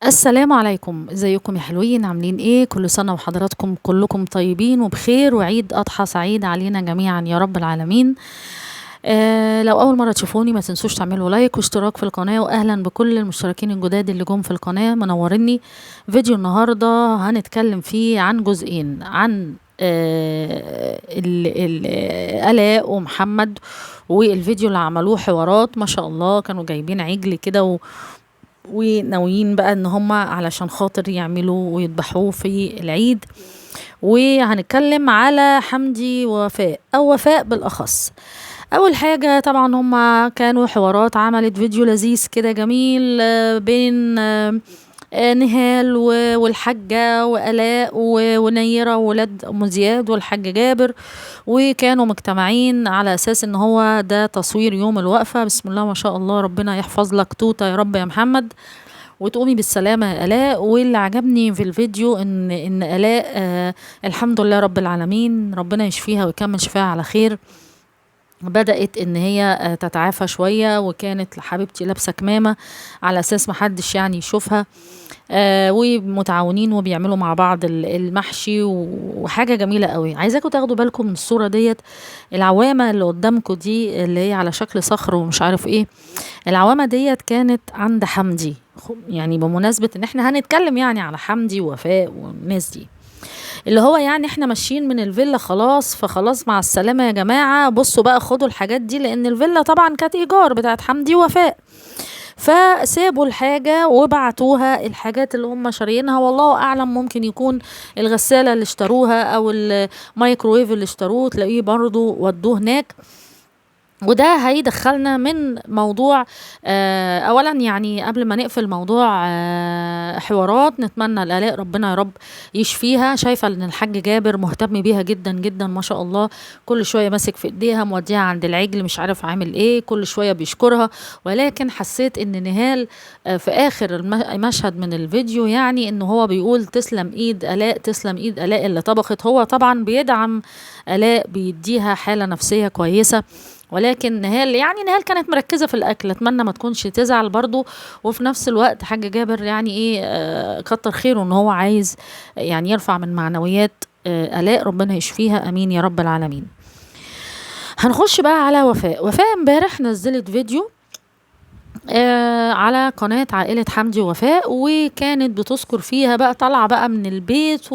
السلام عليكم، ازيكم يا حلوين؟ عاملين ايه؟ كل سنة وحضراتكم كلكم طيبين وبخير، وعيد اضحى سعيد علينا جميعا يا رب العالمين. لو اول مرة تشوفوني ما تنسوش تعملوا لايك واشتراك في القناة، واهلا بكل المشتركين الجداد اللي جم في القناة منوريني. فيديو النهاردة هنتكلم فيه عن جزئين، عن آلاء ومحمد والفيديو اللي عملوه حوارات ما شاء الله، كانوا جايبين عجل كده وناويين بقى ان هم علشان خاطر يعملوا ويذبحوه في العيد. وهنتكلم على حمدي ووفاء، او وفاء بالاخص. اول حاجة طبعا هم كانوا حوارات، عملت فيديو لذيذ كده جميل بين نهال والحاجة وآلاء ونيرة وولاد أم زياد والحاج جابر، وكانوا مجتمعين على أساس إن هو ده تصوير يوم الوقفة. بسم الله ما شاء الله، ربنا يحفظ لك توتة يا رب يا محمد، وتقومي بالسلامة يا آلاء. واللي عجبني في الفيديو إن آلاء الحمد لله رب العالمين، ربنا يشفيها ويكمل شفاها على خير، بدأت إن هي تتعافى شوية، وكانت حبيبتي لابسة كمامة على أساس محدش يشوفها، ومتعاونين وبيعملوا مع بعض المحشي وحاجة جميلة قوي. عايزاكم تاخدوا بالكم من الصورة ديت، العوامة اللي قدامكم دي اللي هي على شكل صخر ومش عارف ايه، العوامة ديت كانت عند حمدي، بمناسبة ان احنا هنتكلم على حمدي ووفاء والناس دي، اللي هو احنا ماشيين من الفيلا خلاص، فخلاص مع السلامة يا جماعة، بصوا بقى خدوا الحاجات دي، لان الفيلا طبعا كانت ايجار بتاعت حمدي ووفاء، فسابوا الحاجة وبعتوها الحاجات اللي هم شاريينها، والله اعلم ممكن يكون الغسالة اللي اشتروها او المايكرويف اللي اشتروه تلاقيه برضو ودوه هناك. وده هيدخلنا من موضوع اولا قبل ما نقفل موضوع حوارات، نتمنى الآلاء ربنا يا رب يشفيها. شايفة ان الحاج جابر مهتم بيها جدا جدا ما شاء الله، كل شوية ماسك في ايديها موديها عند العجل مش عارف عامل ايه، كل شوية بيشكرها. ولكن حسيت ان نهال في اخر المشهد من الفيديو ان هو بيقول تسلم ايد آلاء، تسلم ايد آلاء اللي طبخت. هو طبعا بيدعم آلاء، بيديها حالة نفسية كويسة، ولكن نهال نهال كانت مركزة في الأكل، أتمنى ما تكونش تزعل برضو. وفي نفس الوقت حاج جابر كتر خيره إن هو عايز يرفع من معنويات آلاء، ربنا يشفيها أمين يا رب العالمين. هنخش بقى على وفاء. وفاء امبارح نزلت فيديو على قناة عائلة حمدي ووفاء، وكانت بتذكر فيها بقى طالعة بقى من البيت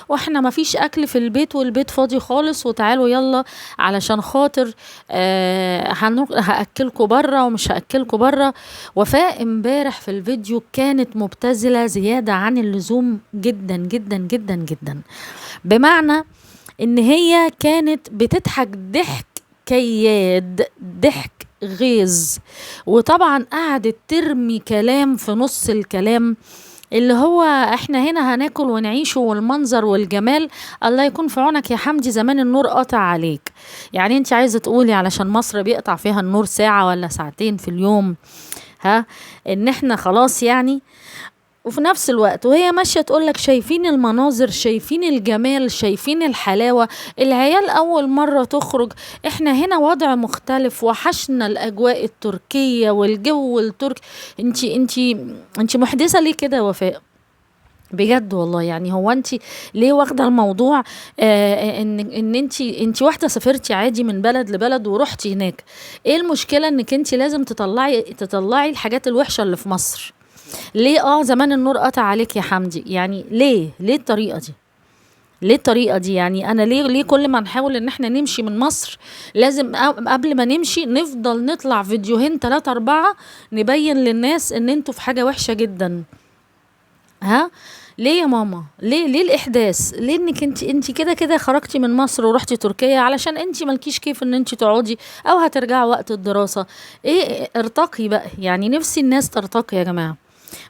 واحنا ما فيش اكل في البيت والبيت فاضي خالص، وتعالوا يلا علشان خاطر هأكلكوا برا ومش هأكلكوا برا. وفاء امبارح في الفيديو كانت مبتذلة زيادة عن اللزوم جدا جدا جدا جدا، بمعنى ان هي كانت بتضحك ضحك كياد، ضحك غيظ، وطبعا قعدت ترمي كلام في نص الكلام اللي هو احنا هنا هناكل ونعيش والمنظر والجمال. الله يكون في عونك يا حمدي، زمان النور قطع عليك. انت عايزة تقولي علشان مصر بيقطع فيها النور ساعة ولا ساعتين في اليوم، ها ان احنا خلاص يعني. وفي نفس الوقت وهي ماشية تقولك شايفين المناظر، شايفين الجمال، شايفين الحلاوة، العيال أول مرة تخرج، احنا هنا وضع مختلف، وحشنا الأجواء التركية والجو التركي. انتي محدثة ليه كده يا وفاء؟ بجد والله، هو انتي ليه واخدة الموضوع ان انتي واحدة سافرتي عادي من بلد لبلد ورحتي هناك، ايه المشكلة انك انتي لازم تطلعي الحاجات الوحشة اللي في مصر؟ ليه زمان النور قطع عليك يا حمدي؟ ليه الطريقة دي؟ ليه الطريقة دي؟ انا ليه كل ما نحاول ان احنا نمشي من مصر لازم قبل ما نمشي نفضل نطلع فيديوهين 3 4 نبين للناس ان انتوا في حاجة وحشة جدا؟ ها ليه يا ماما؟ ليه الاحداث؟ ليه انك انت كده كده خرجتي من مصر ورحتي تركيا علشان انت مالكيش كيف ان انت تقعدي او هترجعي وقت الدراسة؟ ايه ارتقي بقى، نفسي الناس ترتقي يا جماعة.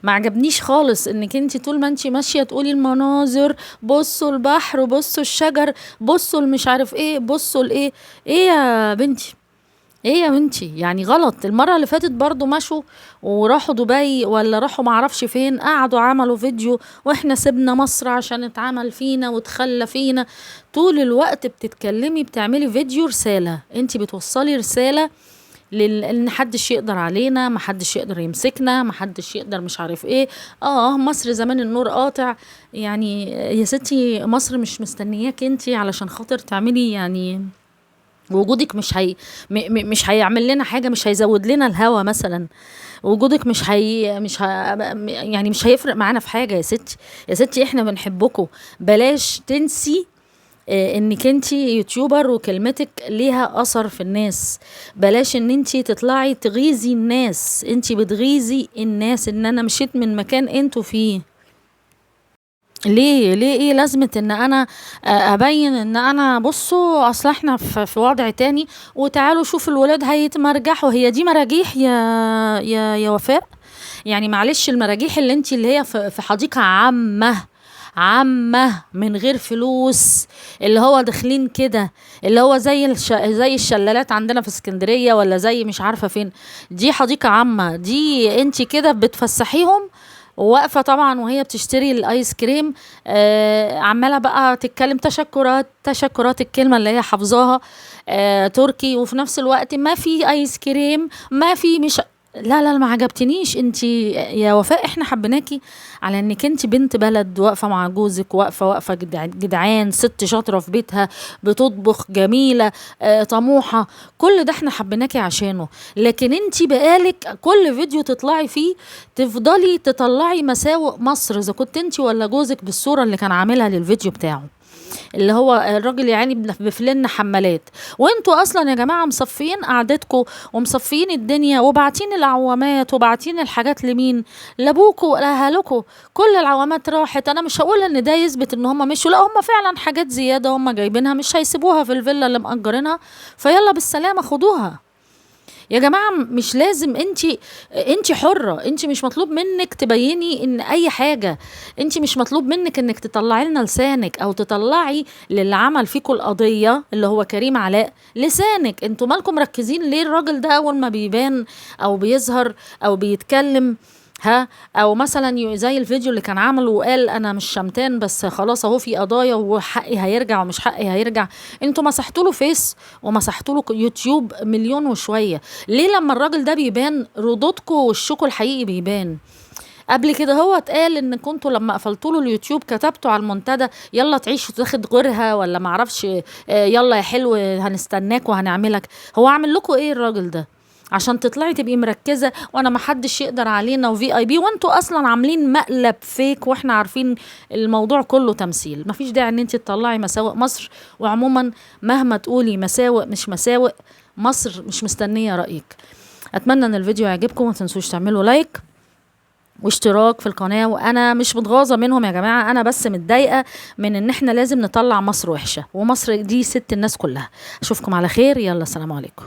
ما عجبنيش خالص انك انت طول ما انت ماشية تقولي المناظر، بصوا البحر، بصوا الشجر، بصوا المش عارف ايه، بصوا الايه. ايه يا بنتي؟ ايه يا بنتي؟ غلط. المرة اللي فاتت برضو مشوا وراحوا دبي ولا راحوا معرفش فين، قعدوا عملوا فيديو واحنا سيبنا مصر عشان اتعمل فينا وتخلى فينا. طول الوقت بتتكلمي بتعملي فيديو رسالة، انت بتوصلي رسالة لان حدش يقدر علينا، ما حدش يقدر يمسكنا، ما حدش يقدر مش عارف ايه. مصر زمان النور قاطع. يعني يا ستي مصر مش مستنياك انتي علشان خاطر تعملي، يعني وجودك مش هي مش هيعمل لنا حاجة، مش هيزود لنا الهوا مثلا، وجودك مش هي مش ه يعني مش هيفرق معانا في حاجة. يا ستي يا ستي احنا بنحبكم، بلاش تنسي انك انتي YouTuber وكلمتك ليها اثر في الناس، بلاش ان انتي تطلعي تغيظي الناس، انتي بتغيظي الناس ان انا مشيت من مكان انتوا فيه. ليه ليه ايه لازمة ان انا ابين ان انا بصوا اصل احنا في وضع تاني، وتعالوا شوفوا الولاد هيتمرجحوا. هي دي مراجيح يا يا يا وفاء؟ يعني معلش المراجيح اللي انتي اللي هي في حديقة عامة عامة من غير فلوس، اللي هو داخلين كده، اللي هو زي زي الشلالات عندنا في اسكندرية ولا زي مش عارفة فين، دي حديقة عامة، دي انتي كده بتفسحيهم. واقفة طبعا وهي بتشتري الايس كريم، عمالة بقى تتكلم تشكرات تشكرات، الكلمة اللي هي حافظاها تركي، وفي نفس الوقت ما في ايس كريم، ما في مش لا لا ما عجبتنيش انتي يا وفاء. احنا حبيناكي على انك انتي بنت بلد، واقفة مع جوزك، واقفة جدعان، ست شاطرة في بيتها، بتطبخ، جميلة، طموحه، كل ده احنا حبيناكي عشانه. لكن انتي بقالك كل فيديو تطلعي فيه تفضلي تطلعي مساوئ مصر، اذا كنت انتي ولا جوزك، بالصورة اللي كان عاملها للفيديو بتاعه اللي هو الراجل يعني بفلن حمالات، وانتوا اصلا يا جماعة مصفيين قعدتكم ومصفيين الدنيا وبعتين العوامات وبعتين الحاجات لمين؟ لابوكوا لاهلكوا، كل العوامات راحت. انا مش هقول ان ده يثبت ان هم مشوا، لا هم فعلا حاجات زيادة هم جايبينها، مش هيسيبوها في الفيلا اللي مأجرينها، فيلا بالسلامة خدوها يا جماعة. مش لازم، انتي حرة، انتي مش مطلوب منك تبيني ان اي حاجة، انتي مش مطلوب منك انك تطلعي لنا لسانك او تطلعي للي عمل فيكوا القضية اللي هو كريم علاء لسانك. انتوا مالكم مركزين ليه الراجل ده اول ما بيبان او بيظهر او بيتكلم؟ ها، او مثلا زي الفيديو اللي كان عامله وقال انا مش شمتان بس خلاص اهو في قضايا وحقي هيرجع ومش حقي هيرجع. انتوا مسحتوا له فيس ومسحتوا له يوتيوب مليون وشوية، ليه لما الراجل ده بيبان ردودكم وشكوا الحقيقي بيبان؟ قبل كده هو اتقال ان كنتوا لما قفلتوا له اليوتيوب كتبتوا على المنتدى يلا تعيش وتاخد غيرها ولا معرفش، يلا يا حلو هنستناك وهنعملك. هو عامل لكم ايه الراجل ده عشان تطلعي تبقي مركزه وانا ما حدش يقدر علينا وفي اي بي، وانتوا اصلا عاملين مقلب فيك واحنا عارفين الموضوع كله تمثيل. مفيش داعي ان انت تطلعي مساوئ مصر، وعموما مهما تقولي مساوئ مش مساوئ، مصر مش مستنيه رايك. اتمنى ان الفيديو يعجبكم، وما تنسوش تعملوا like واشتراك في القناة. وانا مش متغاظه منهم يا جماعة، انا بس متضايقة من ان احنا لازم نطلع مصر وحشة، ومصر دي ست الناس كلها. اشوفكم على خير، يلا سلام عليكم.